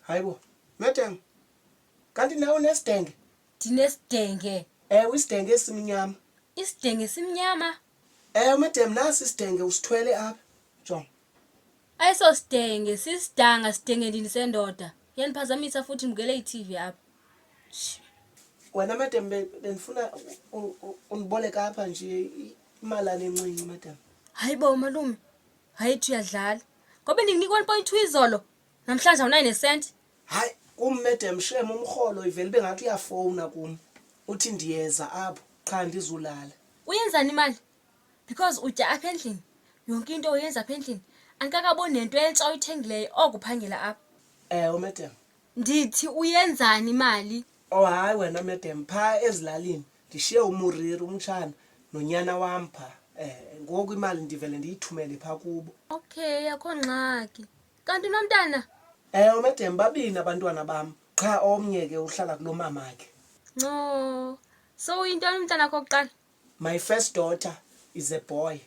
Hayibo, madam. Kanti nawe unesidenge? Ndinesidenge. Ewe, isidenge esimnyama. Isidenge simnyama? Ewe, madam, nasi isidenge usithwele apha. Jonga. Ayisosidenge, sisidanga sidenge ndini sendoda. Uyaniphazamisa futhi ndibukele i-TV apha. Wena madam bendifuna undiboleka apha nje imalana encinci madam. Hayi bo malume, hayi thi uyadlala. Ngoba ndikunika 1.2 izolo, namhlanje awunayo nesenti. Hayi kum madam shem umrholo ivele ibe ngathi uyafowuna kum uthi ndiyeza apho qha ndizulala. Uyenzani imali? Because utya apha endlini, yonke into uyenza apha endlini. Andikakaboni nento entsha oyithengileyo oko uphangela apha. Ewe madam. Ndithi uyenzani imali? Oh hayi wena madam phaa ezilalini ndishiye umuriri umtshana nonyana wam phaa. Eh ngoku imali ndivele ndiyithumele phaa kubo. Okay, akho ngxaki. Kanti unomntana? Ewe madam babini abantwana bam qha omnye ke uhlala kulo mamakhe. Nco. So uyintoni umntana wakho wokuqala? My first daughter is a boy.